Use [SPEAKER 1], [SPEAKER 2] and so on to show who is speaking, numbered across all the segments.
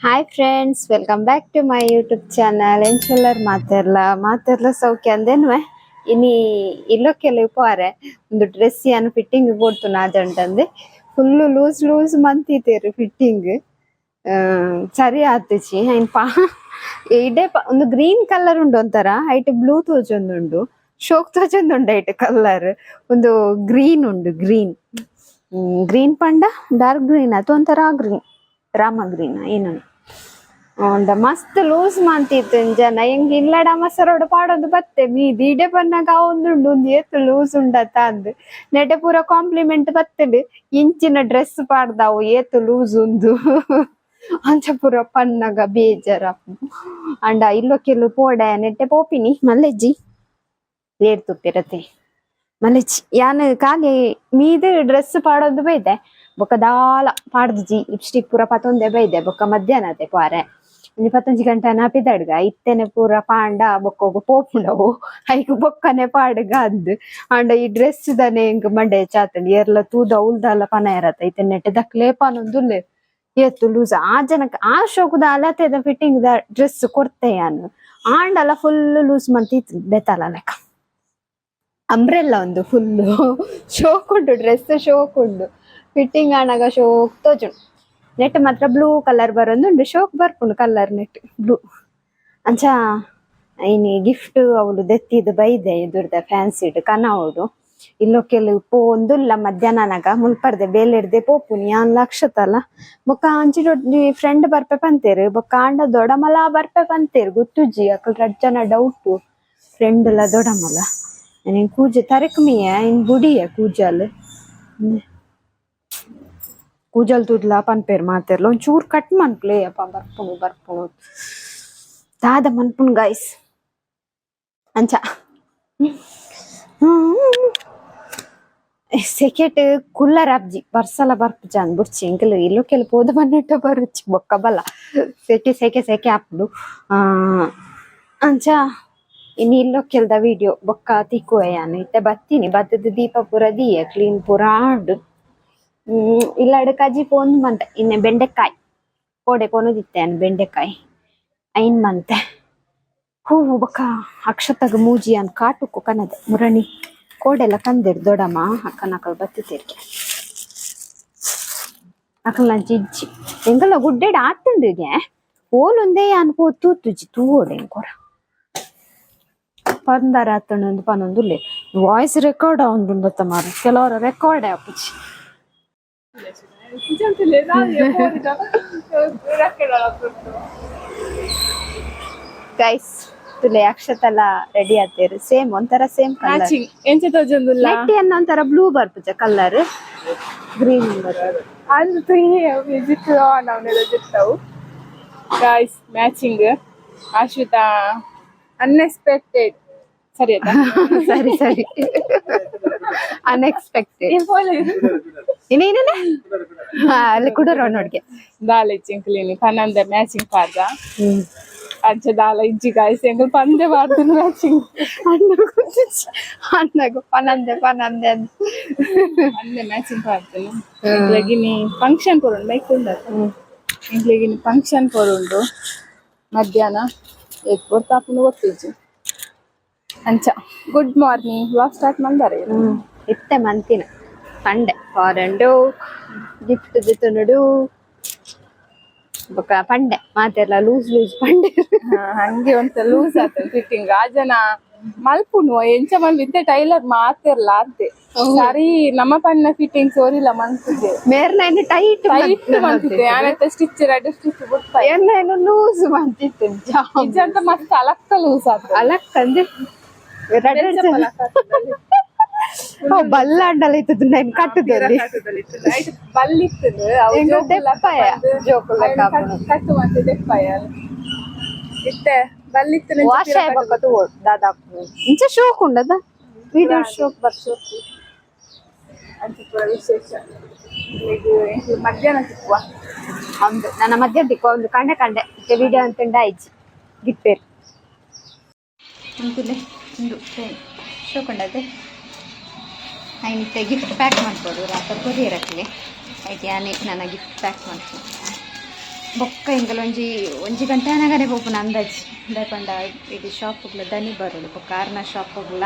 [SPEAKER 1] Hi friends, welcome back to my YouTube channel. ಎಂಚುಲ್ಲರ್ ಮಾತೆರ್ಲ? ಮಾತೆರ್ಲ ಸೌಖ್ಯ ಅಂದೇನ್ವೆ. ಇನಿ ಇಲ್ಲೊಕ್ಕೆಲ್ಲ ಪೋರೆ ಒಂದು ಡ್ರೆಸ್ ಯಾನ್ ಫಿಟ್ಟಿಂಗ್ ಕೊಡ್ತು ನಾಜಂಟಂದೆ. ಫುಲ್ ಲೂಸ್ ಲೂಸ್ ಮಂತಿತೇರು. ಫಿಟ್ಟಿಂಗ್ ಸರಿ ಆತುಜಿ. ಐನ್ ಪಾ ಇಡೆ ಒಂದು ಗ್ರೀನ್ ಕಲರ್ ಉಂಡು ಒಂಥರ, ಐಟ್ ಬ್ಲೂ ತೋಜೊಂದುಂಡು. ಶೋಕ್ ತೋಜೊಂದುಂಡು. ಐಟ್ ಕಲರ್ ಒಂದು ಗ್ರೀನ್ ಉಂಡು. ಗ್ರೀನ್ ಗ್ರೀನ್ ಪಂಡ ಡಾರ್ಕ್ ಗ್ರೀನ್ ಅದು ಒಂಥರ ಗ್ರೀನ್, ರಾಮ ಗ್ರೀನ್ ಏನೋ. ಅಂಡ ಮಸ್ತ್ ಲೂಸ್ ಮಂತಿತ್ತು ಜನ. ಎಂಕ್ ಇಲ್ಲಡ ಮಸರೋಡು ಪಾಡೊಂದು ಬತ್ತೆ. ಮೀದಿ ಇಡೆ ಬನ್ನಗ ಒಂದುಂಡು, ಒಂದು ಏತ್ ಲೂಸ್ ಉಂಡತ ಅಂದ್. ನೆಟೆ ಪೂರ ಕಾಂಪ್ಲಿಮೆಂಟ್ ಬತ್ತುಂಡು, ಇಂಚಿನ ಡ್ರೆಸ್ ಪಾಡ್ದಾವು, ಏತ್ ಲೂಸ್ ಉಂದು ಅಂಚ ಪೂರ ಪನ್ನಗ ಬೇಜಾರ. ಅಂಡ ಇಲ್ಲೊಕ್ಕೆಲ್ಲು ಪೋಡೆ ನೆಟ್ಟೆ ಪೋಪಿನಿ ಮಲ್ಲೆಜ್ಜಿ ಲೇಟ್ ತುಪ್ಪಿರತ್ತೆ ಮಲ್ಲೆಜ್ಜಿ. ಯಾನ್ ಖಾಲಿ ಮೀದ್ ಡ್ರೆಸ್ ಪಾಡೊಂದು ಬೈದೆ. ಬೊಕ್ಕ ದಾಲ ಪಾಡ್ದಿಜಿ. ಲಿಪ್ಸ್ಟಿಕ್ ಪೂರ ಪತೊಂದೆ ಬೈದೆ. ಬೊಕ್ಕ ಮಧ್ಯಾಹ್ನ ಅತೆ ಪಾರೆ ಒಂಜಿ ಪತ್ತೊಂಜಿ ಗಂಟೆ ನಾಪಿದಡ್ಗ ಇತ್ತೆನೆ ಪೂರ ಪಾಂಡ ಬೊಕ್ಕ ಪೋಪುಂಡವು. ಐಕ್ ಬೊಕ್ಕನೆ ಪಾಡುಗ ಅಂದ್. ಆಂಡ ಈ ಡ್ರೆಸ್ ದನೆ ಎಂಕ್ ಮಂಡೆ ಚಾತಂಡ್. ಏರ್ಲ ತೂದ ಉಲ್ದಾಲ ಪನ ಇರತ್ತ. ಇತ್ತೆ ನೆಟ್ಟೆ ದಕ್ಲೆ ಪನೊಂದುಲ್ಲೆ ಏತ್ ಲೂಸ್. ಆ ಜನಕ್ ಆ ಶೋಕುದ ಅಲತೆದ ಫಿಟ್ಟಿಂಗ್ ದ ಡ್ರೆಸ್ ಕೊರ್ತೆ ಯಾನ್. ಆಂಡಲ ಫುಲ್ ಲೂಸ್ ಮಂತಿತ್ತು ಬೆತಲ ಲೆಕ್ಕ. ಅಂಬ್ರೆಲ್ಲ ಒಂದು ಫುಲ್ ಶೋಕ್ ಉಂಟು. ಡ್ರೆಸ್ ಶೋಕ್ ಉಂಡು. ಫಿಟ್ಟಿಂಗ್ ಆನಗ ಶೋಕ್ ತೋಜುಂಡು. ನೆಟ್ ಮಾತ್ರ ಬ್ಲೂ ಕಲರ್ ಬರೊಂದುಂಡು. ಶೋಕ್ ಬರ್ಪುಂಡು ಕಲರ್ ನೆಟ್ ಬ್ಲೂ ಅಂಚ. ಇನಿ ಗಿಫ್ಟ್ ಅವಳು ದೆತ್ತಿದ್ ಬೈದೆ ಎದುರ್ದ ಫ್ಯಾನ್ಸಿಡ್ ಕನವೊಡು. ಇಲ್ಲೊಕ್ಕೆಲ್ ಪೋಂದುಲ್ಲ. ಮಧ್ಯಾಹ್ನನಾಗ ಮುಲ್ಪರ್ದೆ ಬೇಲೆಡ್ದೆ ಪೋಪುನಿ ಯಾನ್ ಲಕ್ಷತಲ. ಬೊಕ್ಕ ಅಂಚಿಡೊಡ್ಡಿ ಫ್ರೆಂಡ್ ಬರ್ಪೆ ಪಂತೇರು. ಬೊಕ್ಕ ಆಂಡ ದೊಡಮಲ ಬರ್ಪೆ ಪಂತೇರು, ಗೊತ್ತುಜ್ಜಿ. ಅಕಲ್ ರಡ್ಡ್ ಜನ ಡೌಟ್, ಫ್ರೆಂಡ್ ಲ ದೊಡಮಲ. ಇನ್ ಕೂಜೆ ತರಕ್ ಮೀಯ ಇನ್ ಬುಡಿಯ ಕೂಜಲ್. ಕೂಜಲ್ ತೂದ್ಲ ಪನ್ಪೇರ್ ಮಾತೆರ್ಲ. ಒಂಚೂರ್ ಕಟ್ ಮನ್ಪುಲೆ ಅಪ್ಪ. ಬರ್ಪುನು ಬರ್ಪುನು ದಾದ ಮನ್ಪುನು ಗೈಸ್ ಅಂಚ. ಸೆಕೆಟ್ ಕುಲ್ಲರ್ ಅಬ್ಜಿ ಬರ್ಸಲ ಬರ್ಪುಜ ಅಂದ್ ಬುಡ್ಚಿ. ಎಂಕಲ್ ಇಲ್ಲೊಕ್ಕೆಲ್ ಪೋದು ಬನ್ನಟ್ಟ ಬರುಚಿ. ಬೊಕ್ಕ ಬಲ್ಲ ಸೆಕೆ ಸೆಕೆ ಸೆಕೆ ಆಪುಂಡು. ಅಂಚ ಇನಿ ಇಲ್ಲೊಕ್ಕೆಲ್ದ ವಿಡಿಯೋ ಬೊಕ್ಕ ತಿಕ್ಕುವೆ ಯಾನ್. ಇತ್ತೆ ಬತ್ತೀನಿ. ಬತ್ತದ ದೀಪ ಪೂರ ದೀಯ, ಕ್ಲೀನ್ ಪೂರ ಆಂಡ್. ಇಲ್ಲಡ್ ಕಜಿ ಪೋಂದು ಮಂತೆ. ಇನ್ನೆ ಬೆಂಡೆಕಾಯಿ ಕೋಡೆ ಕೊನೊದಿತ್ತೆ ಯಾನ್. ಬೆಂಡೆಕಾಯಿ ಐನ್ ಮಂತೆ. ಹೂವು ಬೊಕ್ಕ ಅಕ್ಷತಗ್ ಮೂಜಿ ಯಾನ್ ಕಾಟುಕ್ಕು ಕನದೆ. ಮುರಣಿ ಕೋಡೆಲ್ಲ ಕಂದೆರ್ ದೊಡಮ್ಮ ಅಕ್ಕನಕಲ್ ಬತ್ತಿತೆರ್ಗೆ. ಅಕಲ್ನಂಚ ಇಜ್ಜಿ. ಎಂಕಲ್ನ ಗುಡ್ಡೆಡ್ ಆತುಂಡುಗೆ. ಓಲುಂದೇ ಯಾನ್ ಪೋ ತೂತುಜಿ. ತೂವೊಡು ಎಂಕೊರ ಪಂದಾರ ಆತುಂಡು ಪನೊಂದುಲ್ಲೆ. ವಾಯ್ಸ್ ರೆಕಾರ್ಡ್ ಆವೊಂದುಂಡತ್ತ ಮಾರ್ರೆ. ಕೆಲವರ ರೆಕಾರ್ಡ್ ಆಪುಜಿ. ಗೈಸ್, ತುಲೆ ಅಕ್ಷತೆಲ್ಲ ರೆಡಿ ಆತೇರು. ಸೇಮ್ ಒಂಥರ ಸೇಮ್ ಕಲರ್.
[SPEAKER 2] ಮ್ಯಾಚಿಂಗ್ ಎಂಚ ತೋಜೊಂದುಲ್ಲ?
[SPEAKER 1] ನೆಟ್ಟಿ ಅನ್ನ ಒಂಥರ ಬ್ಲೂ ಬರ್ಪುಜ ಕಲರ್, ಗ್ರೀನ್ ಬರ್ತದೆ.
[SPEAKER 2] ಅಂದ್ ಮ್ಯೂಸಿಕ್ ಆನ್ ಅವನೆಲ್ಲ ಜಿತ್ತವು. Guys, matching Ashrita unexpected. ಸರಿ ಆಯ್ತಾ?
[SPEAKER 1] ಸರಿ ಸರಿ, ಅನ್ಎಕ್ಸ್ಪೆಕ್ಟೆಡ್. ಇನ್ನೇನೇ ಅಲ್ಲಿ ಕುಡರೋ ನೋಡ್ಗೆ.
[SPEAKER 2] ದಾಲ ಎಂಕುಲಿನಿ ಪನಂದ ಮ್ಯಾಚಿಂಗ್ ಪಾರ್ದ. ಅಂಚ ದಾಲ ಇಜ್ಜಿ ಗಾಯ್ಸ್. ಎಂಕುಲು ಪಂದೆ ಪಾಡ್ದು ಮ್ಯಾಚಿಂಗ್.
[SPEAKER 1] ಅಣ್ಣಗು ಪನಂದೆ ಪನಂದೆ ಅಂತ.
[SPEAKER 2] ಪಂದೆ ಮ್ಯಾಚಿಂಗ್ ಪಾಡ್ದು. ಎಂಕ್ಲೆಗಿನಿ ಫಂಕ್ಷನ್ ಪೋರುಂಡು. ಮೈಕ್ ಉಂಡ. ಎಂಕ್ಲೆಗಿನಿ ಫಂಕ್ಷನ್ ಪೋರುಂಡು ಮಧ್ಯಾಹ್ನ. ಏತ್ ಪೊರ್ತಾಪುಂಡು ಗೊತ್ತಿಜ್ಜಿ. ಅಂಚ ಗುಡ್ ಮಾರ್ನಿಂಗ್. ವ್ಲಾಗ್ ಸ್ಟಾರ್ಟ್ ಮಂದಾರೆ.
[SPEAKER 1] ಇತ್ತೆ ಮಂತಿನ ಪಂಡೆ ಫಾರಂಡು ಗಿಫ್ಟ್ ದೆತೊನೊಡು. ಬೊಕ ಪಂಡೆ ಮಾತೆರ್ಲ ಲೂಸ್ ಲೂಸ್ ಪಂಡೆ.
[SPEAKER 2] ಹಂಗೆ ಒಂತ ಲೂಸ್ ಆತ ಫಿಟ್ಟಿಂಗ್. ಆ ಜನ ಮಲ್ಪುನು ಎಂಚ ಮಲ್ಪು. ಇತ್ತೆ ಟೈಲರ್ ಮಾತೆರ್ಲ ಆತೆ ಸರಿ. ನಮ್ಮ ಪನ್ನ ಫಿಟ್ಟಿಂಗ್ ಸೋರಿಲ್ಲ ಮನ್ಪುಜೆ.
[SPEAKER 1] ಮೇರ್ನ ಟೈಟ್.
[SPEAKER 2] ಟೈಟ್ ಮಂತಿದ್ದೆ ಆನಂತರ ಸ್ಟಿಚ್ ರಡ್ಡು ಸ್ಟಿಚ್ ಬುಡ್ಪ.
[SPEAKER 1] ಎನ್ನ ಲೂಸ್ ಮಂತಿತ್ತು.
[SPEAKER 2] ನಿಜ ಮಸ್ತ್ ಅಲಕ್ಕ ಲೂಸ್ ಆತ.
[SPEAKER 1] ಅಲಕ್ಕಂದೆ ಬಲ್ಲಾಂಡಲ ಇತ್ತದ ನಾನು ಕಟ್ಟುದಲ್ಲಿ.
[SPEAKER 2] ಬಲ್ಲಿತ್ತು.
[SPEAKER 1] ಎಂಕ್ ದೆಪ್ಪಾಯ, ಜೋಕುಲು ಲೆಕ್ಕ ಆಪುಂಡು.
[SPEAKER 2] ಕಟ್ಟು ಮಂತೆ ದೆಪ್ಪಾಯ ಇತ್ತೆ ಬಲ್ಲಿತ್ತು.
[SPEAKER 1] ವಾಶ್ ಆಯ್ ಬೊಕ್ಕ ತೂವೊಡು ದಾದ. ಇಂಚ ಶೋಕ್ ಉಂಡದ ವಿಡಿಯೋ ಶೋಕ್ ಬರ್ಸು.
[SPEAKER 2] ಅಂಚ ಪೂರ ವಿಶೇಷ. ಈಗ ಮಧ್ಯಾಹ್ನ ಸಿಕ್ಕುವ.
[SPEAKER 1] ಒಂದು ನನ್ನ ಮಧ್ಯಾಹ್ನ ತಿಕ್ಕುವ. ಒಂದು ಕಂಡೆ ಕಂಡೆ ಇತ್ತೆ ವಿಡಿಯೋ ಅಂತಂಡ ಆಯ್ಜಿ ಗಿಪ್ಪೇರು ಅಂಕುಲೆ. ಉಂದು ಶೋಕ್ ಉಂಡತೆ. ಐನಿತ್ತೆ ಗಿಫ್ಟ್ ಪ್ಯಾಕ್ ಮಾಡ್ಬೋದು. ರಾತ್ರಿ ಕೊರಿಯರ್ ಹಾಕಲಿ. ಆಯ್ತು, ಯಾನೆ ನನ್ನ ಗಿಫ್ಟ್ ಪ್ಯಾಕ್ ಮಾಡ್ತೀನಿ. ಬೊಕ್ಕ ಎಂಕಲ್ ಒಂಜಿ ಒಂಜಿ ಗಂಟೆ ಆನಗನೆ ಪೋಪುನ ಅಂದಾಜಿ. ದಾಯೆ ಇಡೀ ಶಾಪ್ಗ್ಲ ದನಿ ಬರೋಡು, ಬೊಕ್ಕ ಆರ್ನ ಶಾಪ್ಗ್ಲ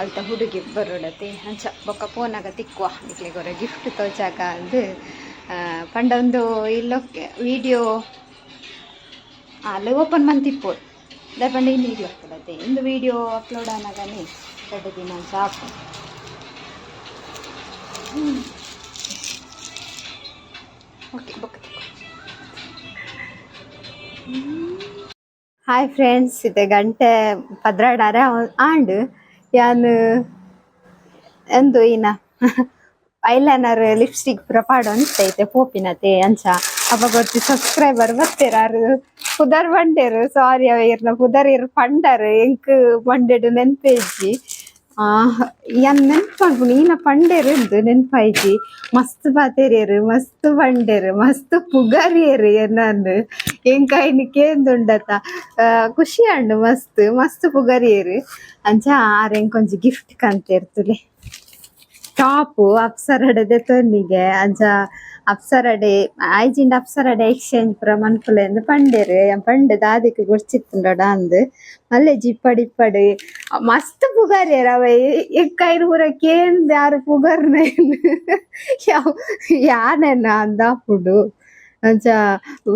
[SPEAKER 1] ಅಲ್ತ ಹುಡುಗಿ ಬರೋಡತೆ. ಅಂಚ ಬೊಕ್ಕ ಪೋನಾಗ ತಿಕ್ಕುವ ನಿಕ್ಲೆಗೊರ ಗಿಫ್ಟ್ ತೋಜಾಗ ಅಂದ್. ಪಂಡ ಒಂದು ಇಲ್ಲೊಕ್ಕೆ ವಿಡಿಯೋ ಅಲ್ಲೇ ಓಪನ್ ಮಂತಿಪ್ಪೋಡು. ದಾಯೆ ಪಂಡ ಇನ್ನು ಇಲ್ಲೊಕ್ಕಡತೆ ಇಂದು ವಿಡಿಯೋ ಅಪ್ಲೋಡ್ ಆನಗನೆ 2 ದಿನ ಅಂಚ ಆಪುಂಡು. ಓಕೆ, ಬೊಕ್ಕ ತಿಕ್ಕುವ. ಹಾಯ್ ಫ್ರೆಂಡ್ಸ್, ಇತ್ತೆ ಗಂಟೆ 12 ಆಂಡ್. ಯಾನ್ ಎಂದು ಇನ ಐಲೈನರ್ ಲಿಪ್ಸ್ಟಿಕ್ ಪೂರ ಪಾಡೊಂತೆ ಇತ್ತೆ ಪೋಪಿನತೆ. ಅಂಚ ಅಪಗ ಒರ್ತಿ ಸಬ್ಸ್ಕ್ರೈಬರ್ ಬತ್ತೆರ್, ಆರ್ ಪುದರ್ ಪಂಡೆರ್. ಸಾರಿ, ಅವ ಇರ್ನ ಪುದರ್ ಇರ್ ಪಂಡರ್, ಎಂಕ್ ಪಂಡೆಡ್ ನೆನ್ಪೇಜ್ಜಿ. ಯಾನ್ ನೆನ್ಪಾಪುಂಡು, ಈನ ಪಂಡೆರ್ ಇಂದ್ ನೆನ್ಪಾಯ್ಜಿ. ಮಸ್ತ್ ಪಾತೆರಿಯೆರ್, ಮಸ್ತ್ ಪಂಡೆರ್, ಮಸ್ತ್ ಪುಗರಿಯೆರ್ ಎನ್ನನ್. ಎಂಕ್ ಐನ್ ಕೇಂದುಂಡತ ಖುಷಿ ಆಂಡ್. ಮಸ್ತ್ ಮಸ್ತ್ ಪುಗರಿಯೆರ್. ಅಂಚ ಆರ್ ಎಂಕೊಂಜಿ ಗಿಫ್ಟ್ ಕಂತೆರ್ ತುಲೆ, ಟಾಪ್ ಅಪ್ಸರಡೆ ದೆತೊನ್ನಿಗೆ. ಅಂಚ ಅಪ್ಸರಡೆ ಆಯ್ಜಿಂಡ ಅಪ್ಸರಡೆ ಎಕ್ಸ್ಚೇಂಜ್ ಪೂರ ಮನ್ಪುಲೆ ಅಂದ್ ಪಂಡೆರ್. ಯಾನ್ ಪಂಡೆ ದಾದಿಕ್ ಬೊಡ್ಚಿತ್ತುಂಡಡ ಅಂದ್. ಮಲ್ಲೆ ಜಿಪ್ಪಡ್ ಇಪ್ಪಡ್ ಮಸ್ತ್ ಪುಗರಿಯೆರ್. ಅವ ಎಂಕ್ ಐನ್ ಪೂರ ಕೇಂದ್ ಆರ್ ಪುಗರ್ನ ಯಾನೆನ ಅಂದಾಪುಂಡು. ಅಂಚ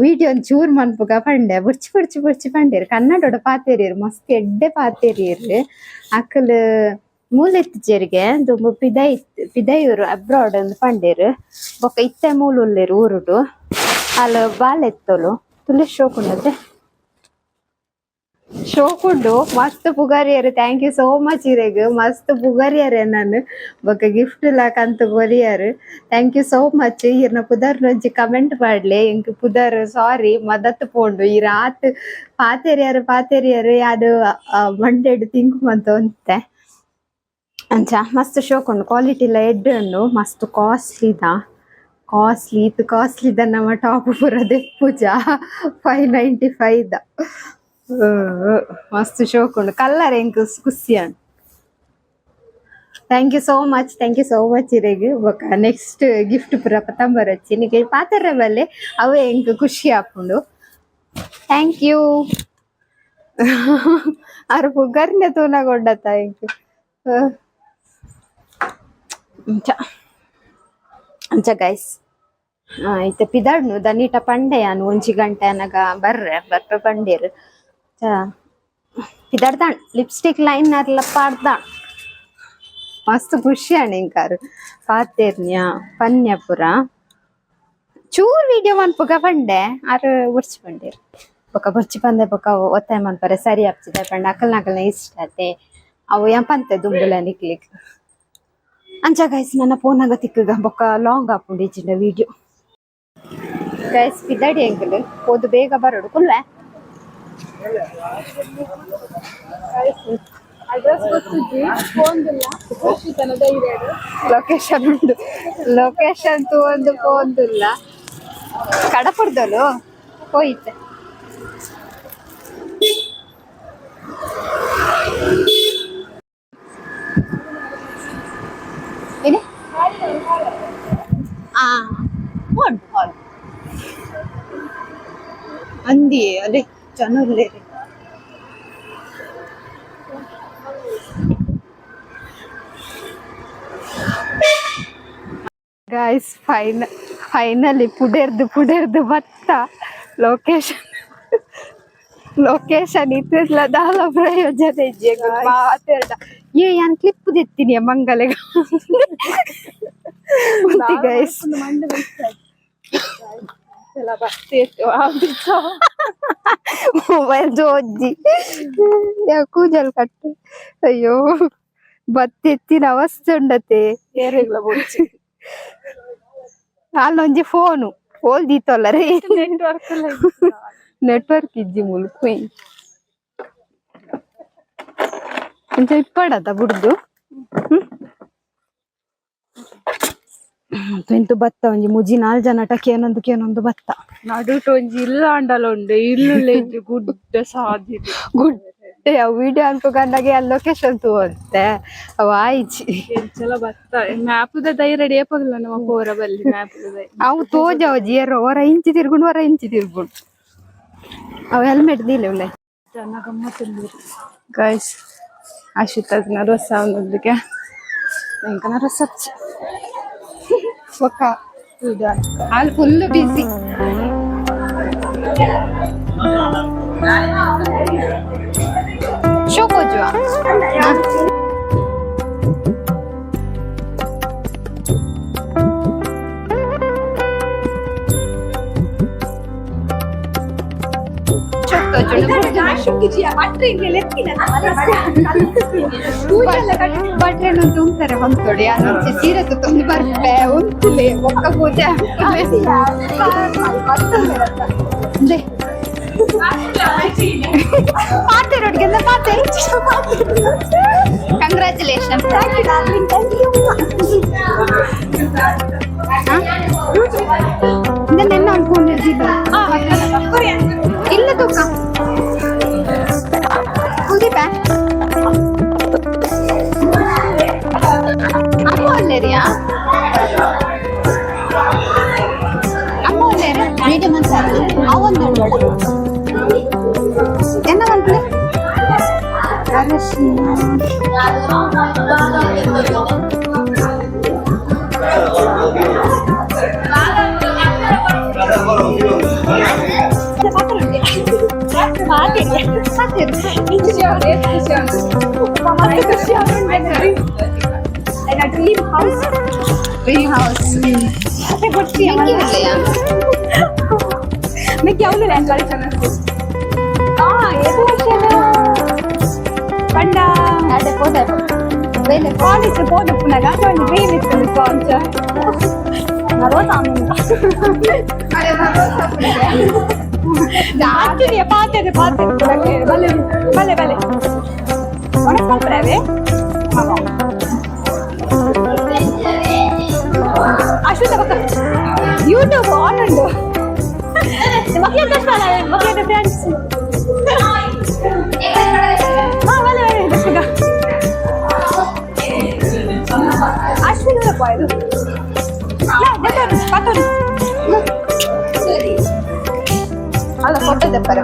[SPEAKER 1] ವಿಡಿಯೋ ಚೂರ್ ಮನ್ಪುಗ ಪಂಡೆ, ಬೊಡ್ಚಿ ಬೊಡ್ಚಿ ಬೊಡ್ಚಿ ಪಂಡೆರ್. ಕನ್ನಡೊಡು ಪಾತೆರಿಯೆರ್, ಮಸ್ತ್ ಎಡ್ಡೆ ಪಾತೆರಿಯೆರ್. ಅಕುಲು ಮೂಲೆತ್ತಿಜೆರ್ಗೆ, ದುಂಬು ಪಿದೈ ಪಿದಯೂರು ಅಬ್ರಾಡ್ ಅಂದ್ ಪಂಡೆರ್. ಬೊಕ್ಕ ಇತ್ತೆ ಮೂಲು ಉಲ್ಲೆರ್ ಊರುಡು. ಅಲ್ ಬಾಲೆತ್ತೊಲು ತುಲೆ ಶೋಕುಂಡತೆ, ಶೋಕುಂಡು. ಮಸ್ತ್ ಪುಗರಿಯೆರ್. Thank you so much ಇರೆಗ್. ಮಸ್ತ್ ಪುಗರಿಯರೆ ನಾನು. ಬೊಕ್ಕ ಗಿಫ್ಟ್ ಲ ಕಂತ್ courier. Thank you so much. ಇರ್ನ ಪುದರ್ ಒಂಜಿ ಕಮೆಂಟ್ ಪಾಡ್ಲೆ. ಎಂಕ್ ಪುದರ್ ಸಾರಿ ಮದತ್ ಪೋಂಡು. ಈ ರಾತ್ ಪಾತೆರಿಯರ್ ಪಾತೆರಿಯರ್, ಯಾನ್ ಮಂಡೆಡ್ ತಿಂಕ್ ಮಂತ ಒಂತೆ. ಅಂಚ ಮಸ್ತ್ ಶೋಕುಂಡು, ಕ್ವಾಲಿಟಿ ಲ ಎಡ್ಡೆ ಉಂಡು. ಮಸ್ತ್ ಕಾಸ್ಟ್ಲಿ ದ, ಕಾಸ್ಟ್ಲಿ ಇತ್ತು. ಕಾಸ್ಟ್ಲಿ ದ ನಮ್ಮ ಟಾಪ್ ಪೂರ ದೆಪ್ಪುಜ. 595 ದ. ಮಸ್ತ್ ಶೋಕುಂಡು, ಕಲರ್ ಎಂಕ್ ಖುಷಿ ಉಂಡು. Thank you so much, thank you so much ಇರೆಗ್. ಬೊಕ್ಕ ನೆಕ್ಸ್ಟ್ ಗಿಫ್ಟ್ ಪೂರ ಪತಂಬರಚ್ಚಿ ನಿಕ್ಲೆ ಪಾತೆರ ಬಲ್ಲೆ, ಅವೇ ಎಂಕ್ ಖುಷಿ ಆಪುಂಡು. Thank you. ಆರ್ ಪುಗರ್ನೆ ತೂನಗೊಂಡತ ಎಂಕ್. ಅಂಚ ಅಂಚ ಗೈಸ್, ಇತ್ತೆ ಪಿದಾಡ್ನು. ದನಿಟ ಪಂಡೆ ಯಾನ್, ಒಂಜಿ ಗಂಟೆ ಅನಗ ಬರ್ರೆ ಬರ್ಪೆ ಪಂಡೇರ್. ಪಿದಾಡ್ದಾಣ್, ಲಿಪ್ಸ್ಟಿಕ್ ಲೈನ್ ಅರ್ಲ ಪಾಡ್ದಾಣ್. ಮಸ್ತ್ ಖುಷಿ ಆಂಡ್ ಎಂಕಾರು ಪಾತೆರ್ನ್ಯ ಪನ್ಯ ಪುರ. ಚೂರ್ ವಿಡಿಯೋ ಮನ್ಪುಗ ಪಂಡೆ, ಆರ್ ಬೊಡ್ಚಿ ಪಂಡೇರ್. ಬೊಕ ಬೊರ್ಚಿ ಪಂದೆ ಬೊಕ ಒತ್ತಾಯ ಮನ್ಪರೆ ಸರಿ ಆಪ್ತಿದೆ ಪಂಡ ಅಕಲ್ನ ಅಕಲ್ನ ಇಷ್ಟ ಅತೆ ಅವು ಎಂಪಂತೆ ದುಂಬುಲ ನಿಕ್ಲಿಕ್. ಅಂಚ ಗೈಸ್, ನನ್ನ ಫೋನಾಗ ತಿಕ್ಕುಗ, ಬೊಕ್ಕ ಲಾಂಗ್ ಆಪುಂಡು ಇಜ್ಜಿಂಡ ವಿಡಿಯೋ. ಗೈಸ್, ಪಿದಾಡಿ ಎಂಕುಲು ಪೋದು ಬೇಗ ಬರೋಡು ಕುಲ್ವೆ.
[SPEAKER 2] ಅಡ್ರೆಸ್ ಗೊತ್ತುಜ್ಜಿ, ಫೋನ್ದಿಲ್ಲ ಖುಷಿತನದ ಇರೇಡು.
[SPEAKER 1] ಲೊಕೇಶನ್ ಉಂಡು, ಲೊಕೇಶನ್ ತೂವೊಂದು ಪೋಂದುಲ್ಲ. ಕಡಪುಡ್ದಲು ಹೋಯ್ತೆ. ಏನೆ ಆ ಉಂಟು ಹಾಲ್ ಅಂದಿಯೇ ಅದೇ ಜನ ಉಲ್ಲೇರಿ. ಗೈಸ್, ಫೈನಲಿ ಪುಡೆರ್ದು ಪುಡೆರ್ದು ಬತ್ತ. ಲೊಕೇಶನ್ ಲೊಕೇಶನ್ ಇತ್ತಿಸ್ಲ ದಾಲ ಪ್ರಯೋಜನ ಇಜ್ಜಿ ಮಾತೆರ್ಡ. ಏ, ಯಾನ್ ಕ್ಲಿಪ್ ದೆತ್ತೀನಿ ಮಂಗಲೆಗ ಗೈಸ್. ಮೊಬೈಲ್ ಜೋಜ್ಜಿ ಕೂಜಲ್ ಕಟ್ಟು. ಅಯ್ಯೋ, ಬತ್ತೆತ್ತಿನ ಅವಸ್ಥೆ ಉಂಡತೆ.
[SPEAKER 2] ಏರೆಗ್ಲ ಬೊಡ್ಚಿ.
[SPEAKER 1] ಅಲ್ಲೊಂಜಿ ಫೋನು ಓಲ್ ದೀತೊಲ್ಲರೆ.
[SPEAKER 2] ನೆಟ್ವರ್ಕ್.
[SPEAKER 1] ನೆಟ್ವರ್ಕ್ ಇಜ್ಜಿ ಮುಲು. ಕುಯ್ ಅಂಚ ಇಪ್ಪಡತ ಬುಡ್ದು ಇಂತು ಬತ್ತ. ಒಂಜಿ ಮುಜಿ ನಾಲ್ ಜನ ಕೇನೊಂದು ಕೇನೊಂದು ಬತ್ತ.
[SPEAKER 2] ನಡುಟು ಒಂಜಿ ಇಲ್ಲ ಅಂಡಲ ಉಂಡು, ಇಲ್ಲುಲ್ಲ ಇಜ್ಜಿ, ಗುಡ್ಡ ಸಾದಿಡು.
[SPEAKER 1] ಗುಡ್ ಅವು ವಿಡಿಯೋ ಅನ್ಕೊಂಡಾಗೆ ಅಲ್ಲಿ ಲೊಕೇಶನ್ ತೂವಂತೆ ಅವ ಆಯ್ಚಿ.
[SPEAKER 2] ಚಲೋ ಬತ್ತ ಮ್ಯಾಪುದ ಧೈರ್ಯ ಏಪಗಲ್ಲ ನಮ್ಮ ಪೋರ ಬಲ್ಲಿ ಮ್ಯಾಪುದ.
[SPEAKER 1] ಅವು ತೋಜಾವ ಜಿಯರ್ ಹೊರ ಇಂಚಿ ತಿರ್ಗುಂಡು, ಹೊರ ಇಂಚಿ ತಿರ್ಗುಂಡು. ಅವು ಹೆಲ್ಮೆಟ್ ದಿಲ್ಲ ಉಳ್ಳೆ.
[SPEAKER 2] ಗೈಸ್, ಅಶ್ವಿತ ನರ್ವಸ್ ಆವೊಂದುಕ್ಕೆ ಎಂಕ ನರ್ವಸ್ ಅಚ್ಚಿ.
[SPEAKER 1] ಒಕ್ಕ ಅಲ್ಲಿ ಫುಲ್ ಬಿಸಿ. ಶೋ ಕೋಜುವ. ಬಟ್ರೆನು ತುಂಬ್ತಾರೆ ಬಂತೋಡಿ ಅದೊಂದು ಸೀರೆ ತುತ್ತೊಂದು ಬರ್ಪೆ ಉಂತುಲೆ ಒಕ್ಕ ಪೂಜೆ. ಪಾತೆ ರೋಡ್ಗೆ ಪಾತೆ. ಕಂಗ್ರ್ಯಾಚುಲೇಷನ್. ನಿನ್ನ ಅನ್ಕೊಂಡಿದ್ದಿಲ್ಲ ಇಲ್ಲ ತೂಕ. ಕುಲ್ದೀಪ ಅಮ್ಮ ಒಲ್ಲೇರಿಯಾ? ಅಮ್ಮ ಒಲ್ಲೇರ? ಮೀಡಿಯಂ ಅಂತ ಅವೊಂದು ಬೇಡ. ಎನ್ನ ಮನ್ಪುಲೆ? ಅರಶಿನ.
[SPEAKER 3] Dream house.
[SPEAKER 1] Dream house.
[SPEAKER 3] మీకు ఎవరు ಪಂಡ ಕಾಲೇಜ್ ಪೋದಪ್ಪುನಾಗ ಒಂದು ಡ್ರೀಮ್ ಇತ್ತು ಕಾಂಚ ಪಾತೆ ಪಾತೆ. ಬಲೆ ಬಲೆ ಬಲೆ ಒಣಸ್ಕೊಂಡ್ರೆ ಅಶ್ವಿತ ಪಕ್ಕ ಯೂಟ್ಯೂಬ್ ಆನ್ ಉಂಟು. ಮಕ್ಕಳ ಮಕ್ಕಳ ಫ್ರೆಂಡ್ಸ್. ಹಾ, ಬಲೆ ಬಲೆ ದರ್ಶಕ. ಅಶ್ವಿನ್ ಇದು ಪತ್ತೊಂದು.
[SPEAKER 1] ಅಲ್ಲ, ಫೋಟೋ ತೆಪ್ಪರೆ.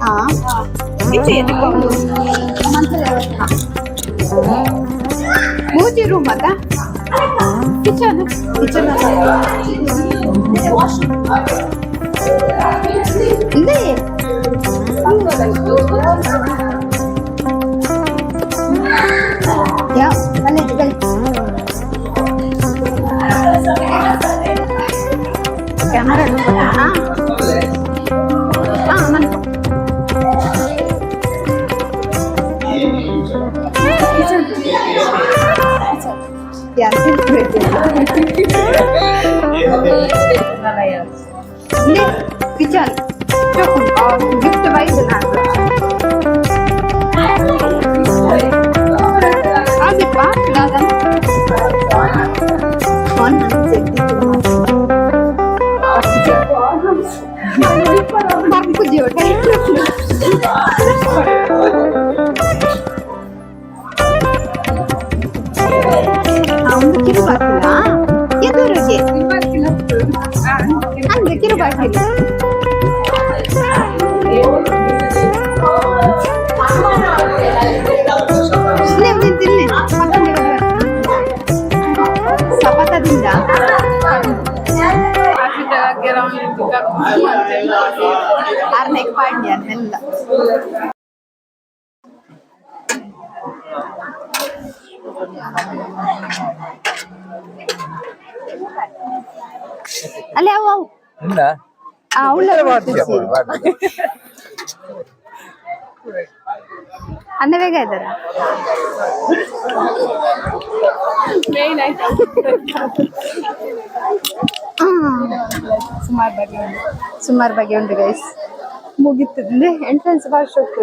[SPEAKER 1] ಹಾ. ಮೂಜಿ ರೂಮ್ ಅತ್ತ? Kitchen, kitchen. ಇಂದೇ. ಯಾ ಬಲೆ ಬಲೆ. ಕ್ಯಾಮರಾ. ಹಾ ಹಾ ಮನ್ಕೊ. ಕಿಚನ್ ಗಿಫ್ಟ್ ಬೈದು ನಾನು ಆಗಿಪ್ಪ ದಾದ. ಫೋನ್ ಬರ್ಪುಜಿ. ಒಂದು ಕಿರುಬಾಕಿಲ ಎದುರಿಗೆ ಅಂದ್ರೆ ಕಿರುಬಾಕಿಲ. ತಿನ್ನಿ. ಸಪತದಿಂದ. ಆರ್ನೆಕ್ ಪಾಂಡ್ಯ ಎಲ್ಲ. ಅಲ್ಲಿ ಅವು ಅವು.
[SPEAKER 4] ಇಲ್ಲ.
[SPEAKER 1] ಅವಳ ಅನ್ನ ಬೇಗ ಇದ್ದಾರ.
[SPEAKER 2] ಮೇನ್ ಆಯ್ತು. ಸುಮಾರು ಬಗ್ಗೆ ಉಂಟು.
[SPEAKER 1] ಸುಮಾರು ಬಗೆ ಉಂಟು ಗೈಸ್. ಮುಗೀತದೆ. ಎಂಟ್ರೆನ್ಸ್ ಭಾಳ ಶೋಕ್.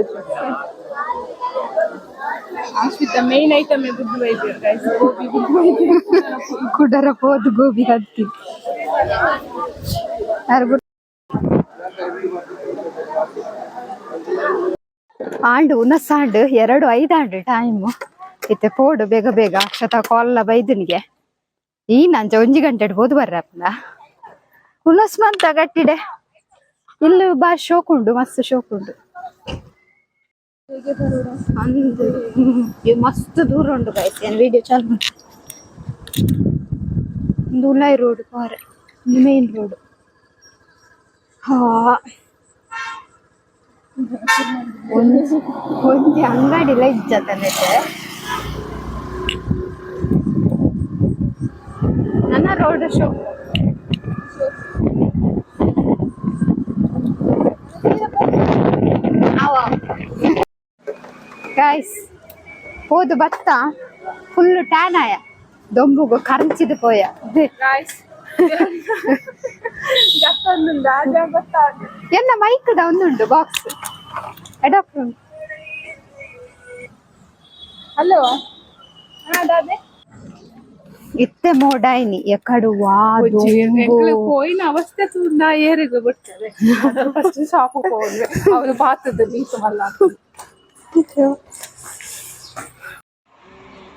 [SPEAKER 2] ಅಶ್ವಿತ ಮೇನ್ ಐಟಮ್ ಬುದ್ಧಿ ವೈದ್ಯರು ಗೈಸ್, ಗೋಬಿ ಬುದ್ಧಿ ವೈದ್ಯರು.
[SPEAKER 1] ಕುಡರ ಪೋದು ಗೋಬಿ ಹತ್ತಿ. ಯಾರು ಆಂಡ್ ಉನಸಾಂಡ್ 2:05 ಆಂಡ್ ಟೈಮ್. ಇತ್ತೆ ಪೋಡು ಬೇಗ ಬೇಗ. ಅಕ್ಷತ ಕಾಲ್ಲ ಬೈದನಿಗೆ ಈ ನಂಚ 1 ಗಂಟೆ ಪೋದು ಬರ್ರಪ್ಪನ ಉನಸ್ ಮಂತ ಗಟ್ಟಿಡೆ. ಇಲ್ಲು ಬಾ, ಶೋಕ್ ಉಂಡು, ಮಸ್ತ್ ಶೋಕ್ ಉಂಡು. ಅಂದು ಮಸ್ತ್ ದೂರ ಉಂಡು ಗೈಸ್. ಏನ್ ವಿಡಿಯೋ ಚಾಲು ಮಾಡು. ಒಂದು ಉಲಾಯಿ ರೋಡ್ ಪಾರೆ, ಮೇನ್ ರೋಡ್. ಹಾ, ಒಂಜಿ ಒಂಜಿ ಅಂಗಡಿಲ ಇಜ್ಜತನೆಟ್. ನನ್ನ ರೋಡ್ ಶೋ. ಗೈಸ್, ಹೋದು ಬತ್ತ ಫುಲ್ ಟ್ಯಾನ್ ಆಯ, ದೊಂಬುಗು ಕರಂಚಿದ ಪೋಯ.
[SPEAKER 2] ಗಾಯ್ಸ್,
[SPEAKER 1] ಎನ್ನ ಮೈಕ್ದ ಒಂದುಂಡು ಬಾಕ್ಸ್ ಅಡಾಪ್ಟರ್ ಉಂಟು.
[SPEAKER 2] ಹಲೋ, ಹಾ ದಾದೆ.
[SPEAKER 1] ಇತ್ತೆ ಮೋಡಾಯ್ನಿ ಎಕಡು ವಾ ದೊಂಬು.
[SPEAKER 2] ಪೋಯಿನ ಅವಸ್ಥೆ ತೂಂದ ಏರಿಗ ಬಿಡ್ತದೆ. ಫಸ್ಟ್ ಶಾಪ್ ಹೋದ್ವಿ, ಅವಳು ಬಾತದ ನೀತು ಮಲ್ಲ.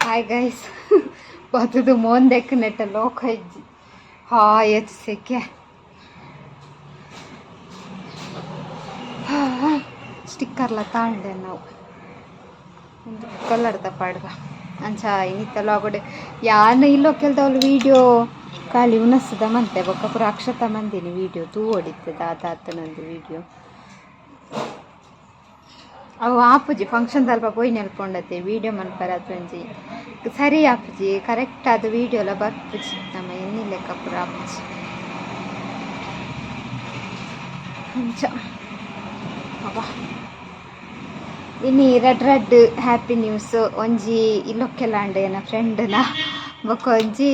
[SPEAKER 1] ಹಾಯ್ ಗೈಸ್, ಬತ್ತದು ಮೋಂದೆಕ್ ನೆಟ್ಟ ಲೋಕ ಇಜ್ಜಿ. ಹಾ, ಏತ್ ಸೆಕೆ. ಸ್ಟಿಕ್ಕರ್ಲ ತಾಂಡೆ ನಾವು ಒಂದು ಕಲರ್ದ ಪಾಡ್ಗ. ಅಂಚ ಇನ್ನಿತ್ತ ಲಾಗಡೆ ಯಾನ ಇಲ್ಲೋ ಕೆಲ್ದವಳು ವೀಡಿಯೋ ಖಾಲಿ ಉನಸದ ಮಂತೆ. ಬೊಕ್ಕ ಪೂರ ಅಕ್ಷತ ಮಂದಿನಿ ವೀಡಿಯೋ ತೂ ಹೊಡಿತದ ಅದಾತನೊಂದು ವೀಡಿಯೋ. ಅವು ಆಪುಜಿ. ಫಂಕ್ಷನ್ ಅಲ್ಪ ಪೋಯಿ ನೆಲ್ಪೊಂಡತೆ ವೀಡಿಯೋ ಮನ್ಪರ ಒಂಜಿ ಸರಿ ಆಪುಜಿ. ಕರೆಕ್ಟ್ ಅದು ವೀಡಿಯೋ ಎಲ್ಲ ಬರ್ಪುಜಿ. ನಮ್ಮ ಎನ್ನಿ ಲೆಕ್ಕ ಪೂರ ಆಪುಜಿ. ಅಂಚ ಅಬ್ಬಾ. ಇನಿ ರೆಡ್ ರೆಡ್ ಹ್ಯಾಪಿ ನ್ಯೂಸ್. ಒಂಜಿ ಇಲ್ಲೊಕ್ಕೆಲಾಂಡ್ ಎನ್ನ ಫ್ರೆಂಡ್ನ, ಬೊಕ್ಕ ಒಂಜಿ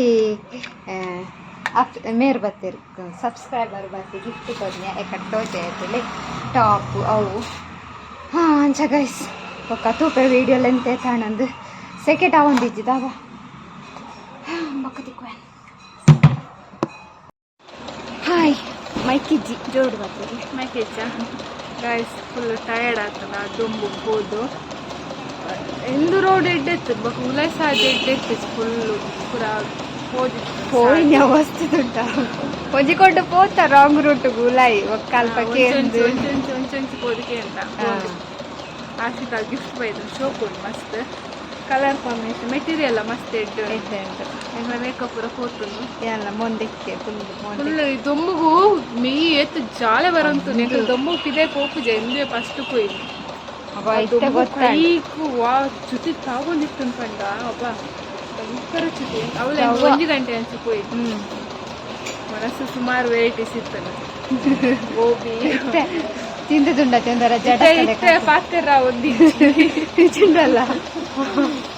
[SPEAKER 1] ಮೇರ್ ಬತ್ತೆರ್, ಸಬ್ಸ್ಕ್ರೈಬರ್ ಬತ್ತಿ ಗಿಫ್ಟ್ ಕೊರ್ನೆ. ಎಕಡೆ ತೋಜೆ ಟಾಪ್ ಅವು. ಹಾಂ, ಅಂಚ ಗೈಸ್, ಬೊಕ್ಕ ತೂಪೆ ವೀಡಿಯೋ ಲೆಂತ್ ತಾಣಂದು. ಸೆಕೆಟ್ ಆವೊಂದಿಜ್ಜಿ ದಾದ. ಬೊಕ್ಕ ತಿಕ್ವೆ. ಹಾಯ್, ಮೈಕಿಜ್ಜಿ ಜೋಡು ಬರ್ತದೆ.
[SPEAKER 2] ಮೈಕೇಚ ಗೈಸ್, ಫುಲ್ ಟಯರ್ಡ್ ಆಗ್ತದ. ದೊಂಬು ಹೋದು ಎಂದು ರೋಡ್ ಎಡ್ಡೆತ್ತು, ಬೊಕ ಉಲೈ ಸಾದಿ ಎಡ್ಡೆತ್ತು. ಫುಲ್ ಪೂರ ಹೋದಿ.
[SPEAKER 1] ಪೋಯಿನ ಅವಸ್ಥೆ ಉಂಟ. ಒಂಜಿ ಕೊಂಡು ಪೋತ ರಾಂಗ್ ರೂಟ್ ಗುಲಾಯಿ ಒಕ್ಕಲ್ಪ ಕೇಂದು.
[SPEAKER 2] ಒಂಚೊಂಚಿ ಒಂಚೊಂಚಿ ಪೋದಿಕೆ ಅಂತ. ಆಶಿತಾ ಗಿಫ್ಟ್ ಬೈದು, ಶೋಕ್ ಉಂಟು ಮಸ್ತ್. ಕಲರ್ ಕಾಂಬಿನೇಷನ್, ಮೆಟೀರಿಯಲ್ ಮಸ್ತ್ ಎಡ್ಡೆ.
[SPEAKER 1] ಎಡ್ಡೆ ಉಂಟು.
[SPEAKER 2] ಎಂಗ್ಲ ಮೇಕಪ್ ಪೂರ ಪೋತುಂಡು.
[SPEAKER 1] ಎಲ್ಲ ಮೊಂದೆಕ್ಕೆ ಫುಲ್.
[SPEAKER 2] ಫುಲ್ ದೊಂಬುಗು ಮೀ ಎತ್ತು ಜಾಲೆ ಬರಂತು. ನೆಕ್ಕು ದೊಂಬು ಪಿದೆ ಪೋಪುಜೆ ಎಂದೇ ಫಸ್ಟ್ ಪೋಯಿ.
[SPEAKER 1] ಇತ್ತೆ ಗೊತ್ತಾಂಡ್.
[SPEAKER 2] ಕೈಕು ವಾ ಚುತಿ ತಾಗೊಂದಿತ್ತು ಪಂಡ. ಅಬ್ಬ, ಭಯಂಕರ ಚುತಿ ಅವಳು. 1 ಗಂಟೆ ಅಂಚು ಪೋಯಿ. ಮನಸ್ಸು ಸುಮಾರು ವೆರೈಟೀಸ್ ಇತ್ತು, ಗೋಬಿ.
[SPEAKER 1] ಇತ್ತೆ ತಿಂದದುಂಡ ತಿಂದರ ಜಡ.
[SPEAKER 2] ಇತ್ತೆ ಇತ್ತೆ ಪಾತೆರ ಒಂದಿ.
[SPEAKER 1] ಚಿಂಡಲ್ಲ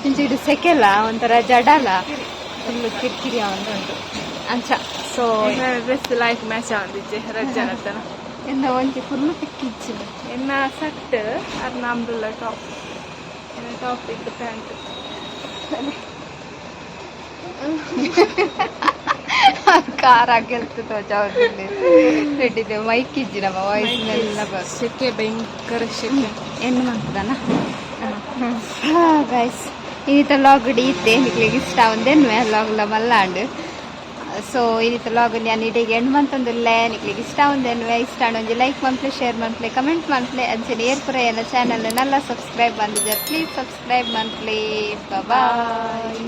[SPEAKER 1] ಇಂಚಿಡು ಸೆಕೆಲ್ಲ ಒಂಥರ ಜಡಲ ಫುಲ್ ಕಿರಿಕಿರಿ ಉಂಟು. ಅಂಚ ಸೊ
[SPEAKER 2] ಡ್ರೆಸ್ ಲೈಕ್ ಮ್ಯಾಚ್ ಆಂದಿಜ್ಜೆ ರಜ್ಜನತನ.
[SPEAKER 1] ಎನ್ನ ಒಂಜಿ ಫುಲ್ ತಿಕ್ಕಿಜ್ಜಿ.
[SPEAKER 2] ಎನ್ನ ಸಟ್ ಅರ್ನ ಅಂಬ್ರೆಲ್ಲ ಟಾಪ್, ಎನ್ನ ಟಾಪ್ ಇತ್ತು ಪ್ಯಾಂಟ್.
[SPEAKER 1] ಖಾರ ಗೆಲ್ತು ತೋಜಾವ್ರಲ್ಲಿ ರೆಡ್ಡಿದೆ. ಮೈಕ್ ಇಜ್ಜಿ, ನಮ್ಮ ವಾಯ್ಸ್ ಎಲ್ಲ ಬರ್
[SPEAKER 2] ಸೆಕೆ, ಭಯಂಕರ ಸೆಕೆ.
[SPEAKER 1] ಏನು ಮಾಡ್ತದಾನ. ಗೈಸ್, ಇನ್ನಿತ ಲಾಗ್ ಇತ್ತೆ ನಿಕ್ಲೆಗ್ ಇಷ್ಟ ಒಂದೇನು ಲಾಗ್ಲ ಮಲ್ಲಾಂಡ್. ಸೊ ಇನ್ನಿತ ಲಾಗ್ ನಾನು ಇಡೀ ಎಂಡ್ ಮಂತೊಂದುಲ್ಲೆ. ನಿಕ್ಲೆಗ್ ಇಷ್ಟ ಒಂದೇನ್ವೆ, ಇಷ್ಟ ಒಂಜಿ ಲೈಕ್ ಮನ್ಪ್ಲೆ, ಶೇರ್ ಮನ್ಪ್ಲೆ, ಕಮೆಂಟ್ ಮನ್ಪ್ಲೆ. ಅಂಚನೆ ಏರ್ಪುರ ಎನ್ನ ಚಾನಲ್ ನಲ್ಲ ಸಬ್ಸ್ಕ್ರೈಬ್ ಬಂದಿದ್ದಾರೆ, ಪ್ಲೀಸ್ ಸಬ್ಸ್ಕ್ರೈಬ್ ಮನ್ಪ್ಲೆ. ಬಾಯ್.